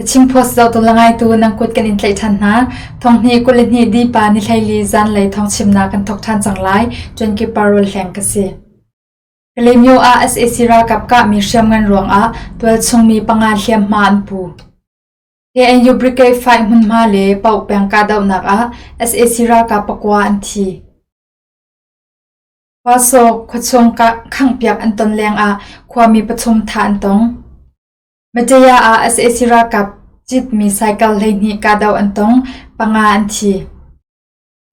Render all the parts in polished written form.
Chin Post zohtu le ngaitu nan kut kan in tlaih ṭhan hna. Thonghnih 22 dipa ni hleili zanlei thawngchimnak kan thawk ṭhan cang lai. Ṭuanki Parul Hleng ka si. Kalaymyo ah sac ralkap kahmi hriamngan ruangah tualchung mi panga hliamhma an pu. KNU Brigade Fight hmunhma le Pauk peng kahdohnak ah sac ralkap pakua an thi. Huasaw khuachung khanghpiak an ton lengah khuami pathum thah an tong. Mataya ah sac ralkap citmi cycle 12 kahdoh an tong, panga an thi.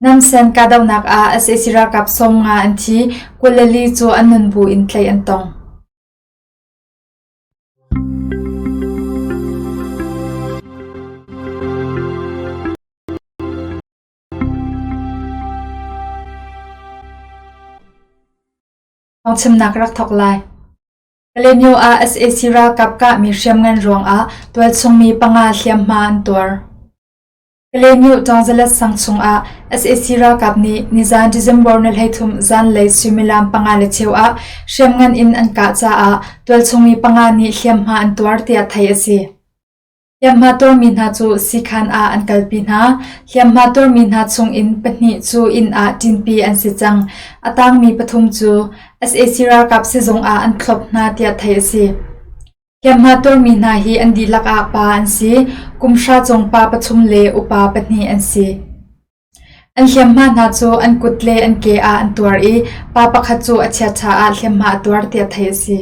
Namsen kahdohnak ah sac ralkap 50 an thi, 24 cu an nun bu in tlaih an tong. Thawngchimnak rak thawk lai. Kalaymyo ah sac ralkap kahmi hriamngan ruangah tualchungmi panga hliamhma an tuar. Kalaymyo Tawngzalet sang chungah sac ralkap nih nizan December ni 13 zanlei suimilam 5:15 ah hriamngan in an kah caah tualchungmi panga nih hliamhma an tuar tiah theih a si. Hliamhma tuarmi hna cu siikhan ah an kalpi hna. Hliamhma tuarmi hna chungin pahnih cu inn ah ṭinpi an si cang. A tangmi pathum cu sac ralkap sizung ah an thlop hna tiah theih a si. Hliamhma tuarmi hna hi an dihlak ah pa an si. Kum hra cung pa pathum le upa pahnih an si. An hliamhma hna cu an kut le an ke ah an tuar i pa pakhat cu a chiaṭha ah hliamhma a tuar tiah theih a si.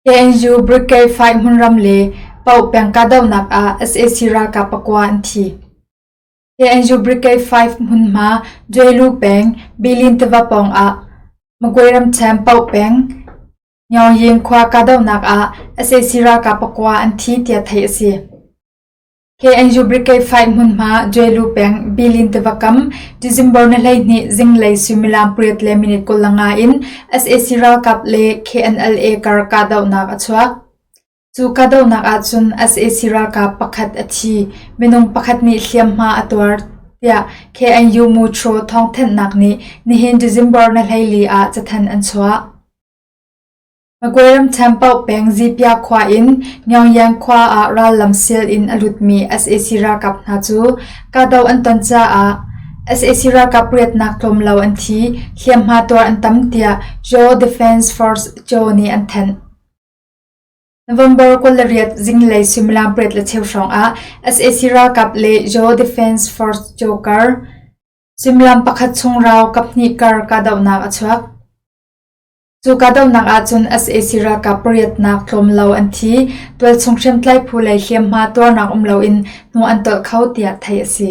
KNU Brigade Fight hmunram le Pauk peng kahdohnak ah sac ralkap pakua an thi. KNU Brigade 5 hmunhma Dwelu peng Bilin tiva pawng ah Magway ramṭhen Pauk peng Nyaungyin khua kahdohnak ah sac ralkap pakua an thi tiah theih a si. KNU Brigade Fight hmunhma Dwelu peng Bilin tiva kam December ni 12 zinglei suimilam 8:25 in sac ralkap le KNLA kar kahdohnak a chuak. Cu kahdohnak ahcun sac ralkap pakhat a thi, minung pakhat nih hliamhma a tuar tiah KNU Mutraw thawngthanhnak nih nihin December ni 14 ah cathanh an chuah. Magway ramṭhen Pauk peng Zipia khua in Nyaungyan khua ah rallam sial in a lutmi sac ralkap hna cu kahdoh an ton caah sac ralkap riatnak tlawm lo an thi, hliamhma tuar an tam tiah Yaw Defense Force CHO nih an thanh. November 28 zinglei suimilam 8:15 hrawng ah sac ralkap le Yaw Defense Force CHO kar suimilam pakhat chung rau kaphnih kar kahdohnak a chuak. Cu kahdohnak ahcun sac ralkap pariatnak tlawm lo an thi. Tualchung hriamtlai phu lei hliamhma tuarnak um loin hnu an tolh kho tiah theih a si.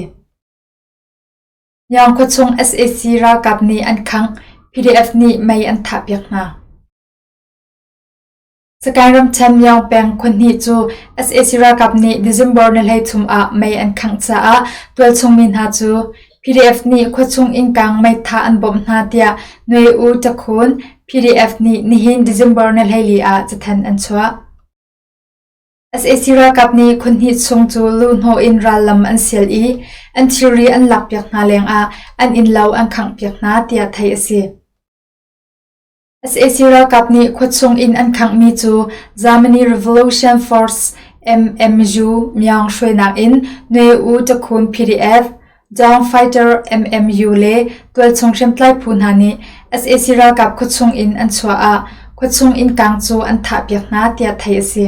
Nyaung khuachung sac ralkap nih an khangh, PDF nih mei an thahpiak hna. Sagaing ramṭhen Myaung peng khuahnih cu sac ralkap nih December ni 13 ah mei an khangh caah tualchung mi hna cu PDF nih khuachung innkang meithah an bawmh hna tiah Nwe U Takhun PDF nih nihin December ni 14 ah cathanh an chuah. Sac ralkap nih khuahnih chung cu luhhnawh in rallam an sial i an thilri an lakpiak hna lengah an innlo an khanghpiak hna tiah theih a si. Sac ralkap nih khuachung inn an khanghmi cu Germany Revolution Force MMU Myaung hruainak in Nwe U Takhun PDF, Dawn Fighter MMU le tualchung hriamtlai phu hna nih sac ralkap khuachung in an chuah ah khuachung innkang cu an thahpiak hna tiah theih a si.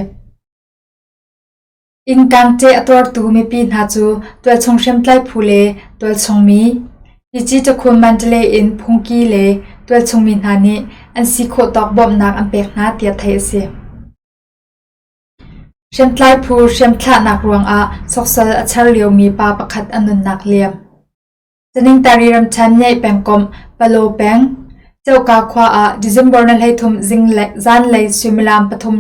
Innkang ṭeh a tuartu mipi hna cu tualchung hriamtlai phu le tualchung mi, Pici Takhun Mandalay in phungki le tualchung mi hna nih an si khawh tawk bawmhnak an pek hna tiah theih a si. Hriamtlai phu hriamthlahnak ruangah soksal a char liomi pa pakhat a nunnak liam. Taningtari ramṭhen Nyaih pengkomh Palaw peng, Coka khua ah December ni 13 zanlei suimilam pathum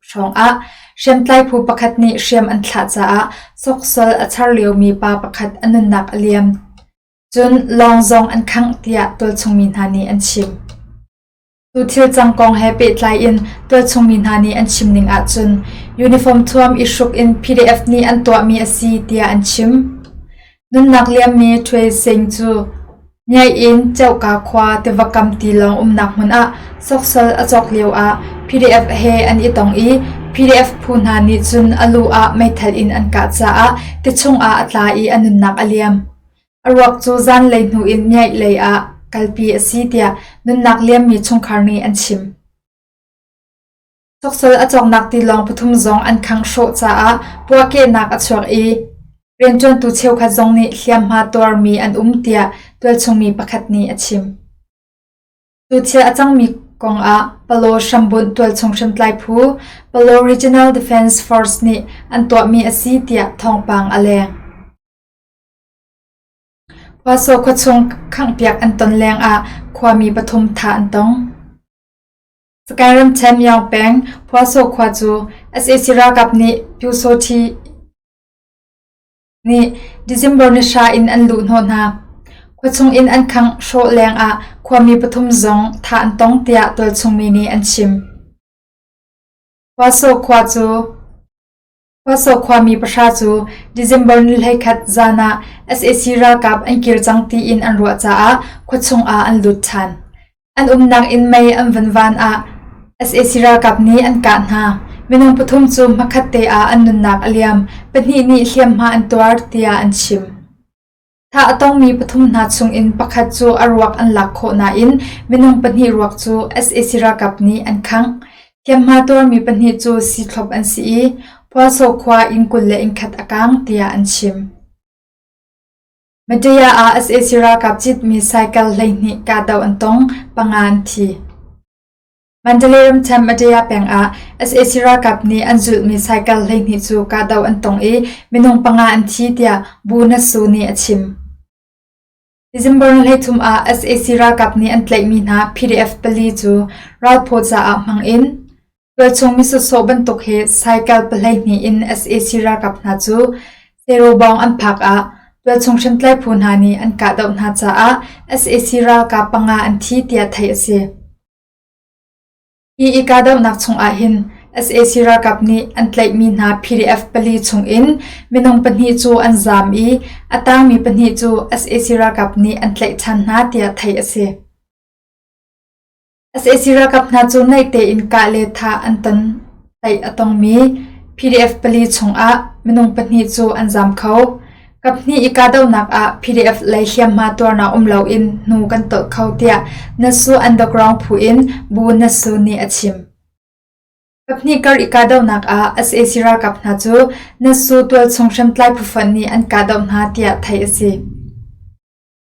hrawng ah hriamtlai phu pakhat nih hriam an thlah caah soksol a char liomi pa pakhat a nunnak a liam. Cun lawng zong an khangh tiah tualchung mi hna nih an chim. Cu thil cang kong he pehtlai in tualchung mi hna nih an chim ning ahcun uniform thuam i hruk in PDF nih an tuahmi a si tiah an chim. Nunnak liammi Htwe Sing cu Nyaih in Coka khua tiva kam tilawng umnak hmun ah soksal a cawk lio ah PDF he an i tong i PDF phu hna nih cun a lu ah meithal in an kah caah ti chungah a tla i a nunnak a liam. A ruak cu zanlei hnu in Myaih lei ah kalpi a si tiah nunnak liammi chungkhar nih an chim. Soksal a cawknak tilawng pathum zong an khangh hrawh caah puahkehnak a chuak i rianṭuantu cheukhat zong nih hliamhma tuarmi an um tiah tualchung mi pakhat nih a chim. Cu thil a cangmi kongah Palaw hrambunh tualchung hriamtlai phu Palaw Regional Defense Force nih an tuahmi a si tiah thawngpang a leng. Huasaw khuachung khanghpiak an ton lengah khuami pathum thah an tong. Sakae ramṭhen Myaung peng Phuasaw khua cu sac ralkap nih Pyusawṭhi nih December ni hra in an luhhnawh hna. Khuachung in an khangh hrawh lengah khuami pathum zong thah an tong tiah tualchung mi nih an chim. Phuasaw khua cu Khuasawh khuami pahra cu December ni 11 zan ah sac ralkap an kir cang tiin an ruah caah khuachung ah an lut ṭhan. An umnak inn mei an van van ah sac ralkap nih an kah hna. Minung pathum cu hmakhat te ah an nunnak a liam, pahnih nih hliamhma an tuar tiah an chim. Thah a tongmi pathum hna chungin pakhat cu a ruak an lak khawh nain minung pahnih ruak cu sac ralkap nih an khangh. Hliamhma tuarmi pahnih cu siithlop an si i Phualsaw khua inn 21 a kaang tiah an chim. Madaya ah sac ralkap citmi cycle 12 kahdoh an tong, panga an thi. Mandalay ramṭhen Madaya peng ah sac ralkap nih an zulhmi cycle 12 cu kahdoh an tong i minung panga an thi tiah Bu Nasu nih a chim. December ni 13 ah sac ralkap nih an tlaihmi hna PDF pali cu ralphaw caah hmang in tualchung mi sawsawh bantuk he cycle 12 in sac ralkap hna cu Serobawng an phak ah tualchung hriamtlai phu hna nih an kahdoh hna caah sac ralkap panga an thi tiah theih a si. Hi i kahdohnak chungah hin sac ralkap nih an tlaihmi hna PDF pali chungin minung pahnih cu an zaam i a tangmi pahnih cu sac ralkap nih an tlaih ṭhan hna tiah theih a si. Sac ralkap hna cu naih tein kah le thah an ton tlaih a tongmi PDF pali chungah minung pahnih cu an zaam kho. Kaphnih i kahdohnak ah PDF lei hliamhma tuarnak um loin hnu kan tolh kho tiah Nasu Underground phu in Bu Nasu nih a chim. Kaphnih kar i kahdohnak ah sac ralkap hna cu Nasu tualchung hriamtlai phufonh nih an kahdoh hna tiah theih a si.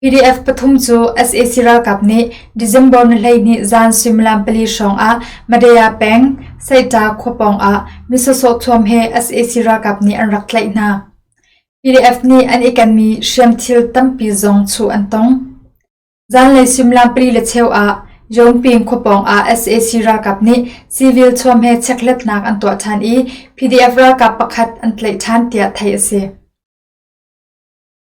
PDF pathum cu sac ralkap nih December ni 12 zan suimilam pali hrawng ah Madaya peng, Saihta khua pawng ah mi sawsawh thuam he sac ralkap nih an rak tlaih hna. PDF nih an i kenmi hriamthil tampi zong chuh an tong. Zanlei suimilam pali le cheu ah Yongping khua pawng ah sac ralkap nih civil thuam he chekhlatnak an tuah ṭhan i PDF ralkap pakhat an tlaih ṭhan tiah theih a si.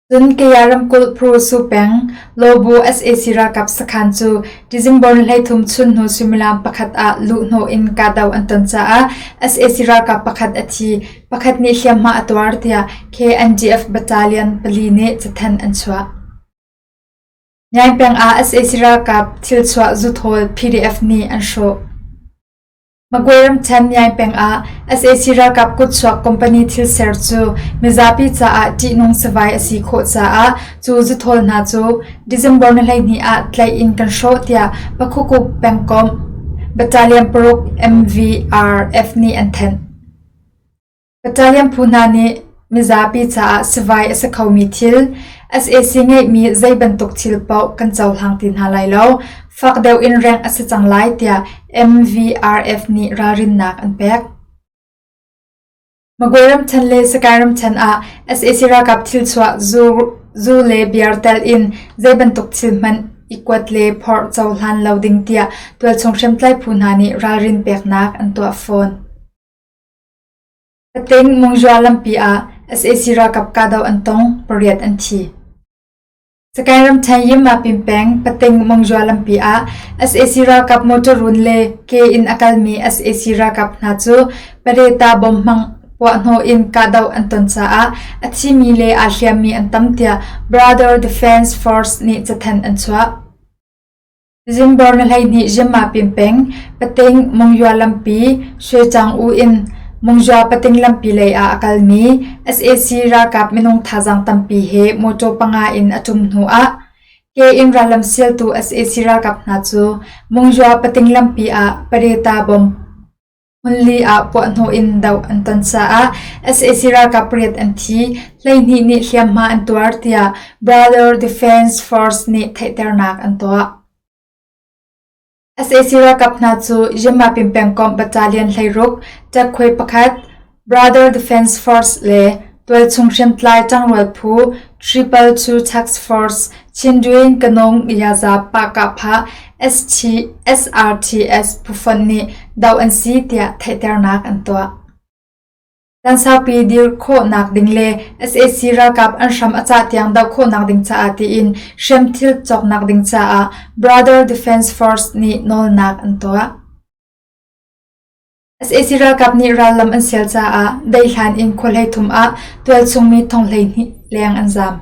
Cun Kaya ramkulh Prusu peng Lawbu sac ralkap sakhan cu December ni 13 chunhnu suimilam pakhat ah luhhnawh in kahdoh an ton caah sac ralkap pakhat a thi, pakhat nih hliamhma a tuar tiah KNDF Battalion pali nih cathanh an chuah. Nyaing peng ah sac ralkap thilchuah zuthawl PDF nih an hrawh. Magway ramṭhen Myaing peng ah sac ralkap kutchuak company thilser cu mizapi caah ṭihnung sivai a si khawh caah cu zuthawl hna cu December ni 12 ah tlaih in kan hrawh tiah Pakhuku pengkomh Battalion paruk MVRF nih an thanh. Battalion phu hna nih mizapi caah sivai a si khomi thil, sac ngeihmi zei bantuk thil paoh kan cohlang ti hna lai lo. Fak deuh in rengh a si cang lai tiah MVRF nih ralrinnak an pek. Magway ramṭhen le Sakae ramṭhen ah sac ralkap thilchuah zu le beer telh in zei bantuk thil hmanh i kuat le phorh cohlan lo ding tiah tualchung hriamtlai phu hna nih ralrin peknak an tuah fawn. Patling Mungzua lampi ah sac ralkap kahdoh an tong, pariat an thi. Sakae ramṭhen Yinmapin peng Patling Mungzua lampi ah sac ralkap motor run le ke in a kalmi sac ralkap hna cu Pareta bom hmang puahhnawh in kahdoh an ton caah a thimi le aa hliammi an tam tiah Brother Defense Force nih cathanh an chuah. December ni 12 Zimma-pin peng, Pating Monywa lampi Shwechang-u in Monywa Pating lampi lei ah a kalmi sac ralkap minung thazaang tampi he mawṭaw panga in a ṭum hnu ah ke in rallam sialtu sac ralkap hna cu Monywa Pating lampi ah Pareta bomb Hmunli ah puahhnawh in doh an ton caah sac ralkap pariat an thi, 12 nih hliamhma an tuar tiah Brother Defense Force nih theihternak an tuah. Sac ralkap hna cu Yinmapin pengkomh Battalion 16, Ṭakkhuai pakhat, Brother Defense Force le tualchung hriamtlai ṭangrual phu Triple Two Task Force Chindwin Kanong Yaza Pahkahphah SRTS phufonh nih doh an si tiah theihternak an tuah. Caan saupi dir khawhnak ding le sac ralkap an hram a cah tiang doh khawhnak ding caah tiin hriamthil cawknak ding caah Brother Defense Force nih nawlnak an tuah. Sac ralkap nih rallam an sial caah daihlan in khua 13 ah tualchung mi thong 12 leng an zaam.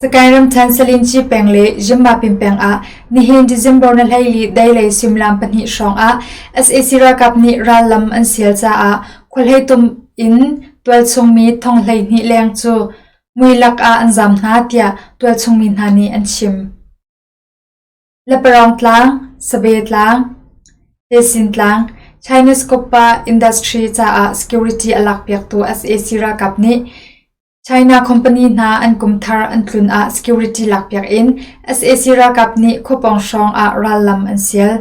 Sakae ramṭhen Salinci peng le Yinmapin peng ah nihin December ni 14 deilei suimilam pahnih hrawng ah sac ralkap nih rallam an sial caah khua 13 in tualchung mi thong 12 leng cu muilak ah an zaam hna tiah tualchung mi hna nih an chim. Laparong tlang, Sabe tlang, Tesin tlang, Chinese Copper Industry caah security a lakpiaktu sac ralkap nih China company hna an kum thar an tlun ah security lakpiak in sac ralkap nih khuapawng hrawng ah rallam an sial.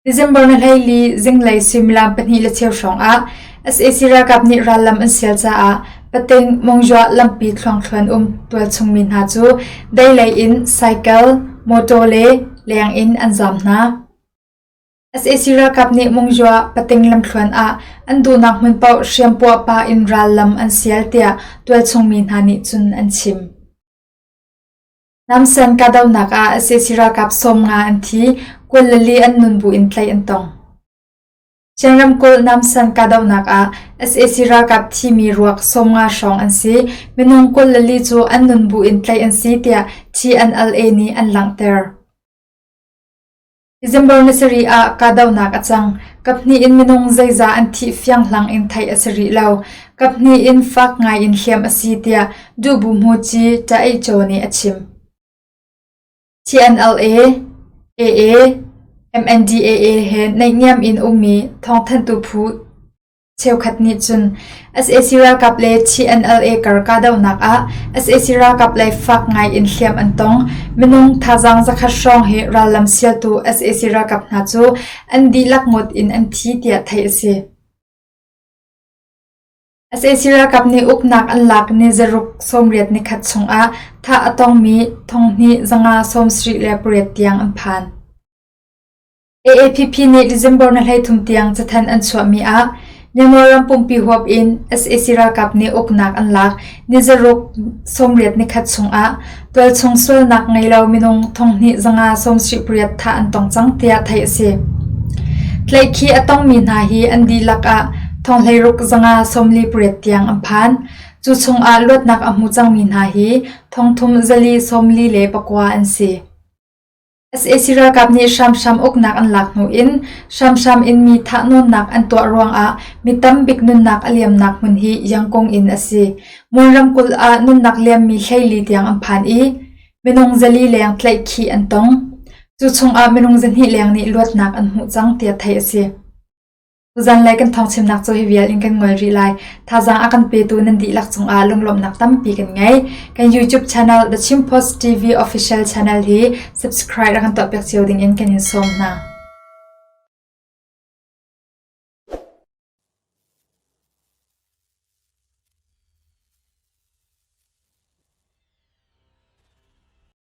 December ni 14 zinglei suimilam 2:15 hrawng ah sac ralkap nih rallam an sial caah Pating Mongzua lampi thluangthluan um tualchung mi hna cu deilei in cycle, motor le leng in an zaam hna. Sac ralkap nih Mungzua Pating lamthluan ah an duhnak hmun paoh hriam puah pah in ral lam an sial tiah tualchung mi hna nih cun an chim. Namsen kahdohnak ah sac ralkap 50 an thi, 24 an nun buin tlaih an tong. Chin ramkulh Namsan kahdohnak ah sac ralkap thimi ruak 50 hrawng an si, minung 24 cu an nun buin tlaih an si tiah TNLA nih an langhter. December ni sarih ah kahdohnak a cang. Kaphnih in minung zeizah an thih fianghlang in theih a si rih lo. Kaphnih in fak ngai in hliamh a si tiah Duhbuhmuci Ṭa-eih-caw nih a chim. TNLA, AA, MNDAA he naihniam in ummi thawngthanhtu phu Cheukhat nih cun sac ralkap le TNLA kar kahdohnak ah sac ralkap lei fak ngai in hliam an tong. Minung thazaang zakhat hrawng hi rallam sialtu sac ralkap hna cu an dihlak ngawt in an thi tiah theih a si. Sac ralkap nih uknak an lak ni zaruk 80 nikhat chungah thah a tongmi 2,000 578 tiang an phan. AAPP nih December ni 33 tiang cathanh an chuahmi ah Myanmar ram pumpi huap in sac ralkap nih uknak an lak ni zaruk 80 nikhat chungah tualchung sualnak ngei lo minung 2,578 thah an tong cang tiah theih a si. Tlaihkhih a tongmi hna hi an dihlak ah 16,548 tiang an phan. Cu chungah luatnak a hmu cangmi hna hi 3,049 an si. Sac ralkap nih hramhram uknak an lak hnu in hramhram in mi thahnawnnak an tuah ruangah mi tambik nunnak a liamnak hmun hi Yangon in a si. Mon ramkulh ah nunnak liammi 14 tiang an phan i minung 400 leng tlaihkhih an tong. Cu chungah minung 200 leng nih luatnak an hmuh cang tiah theih a si. Tuzanlei kan thawngchimnak cu hi vial in kan ngol rih lai. Thazaang a kan petu nan dihlak cungah lunglawmhnak tampi kan ngei. Kan YouTube channel The Chin Post TV Official Channel hi subscribe rak kan tuahpiak cio ding in kan in sawm hna.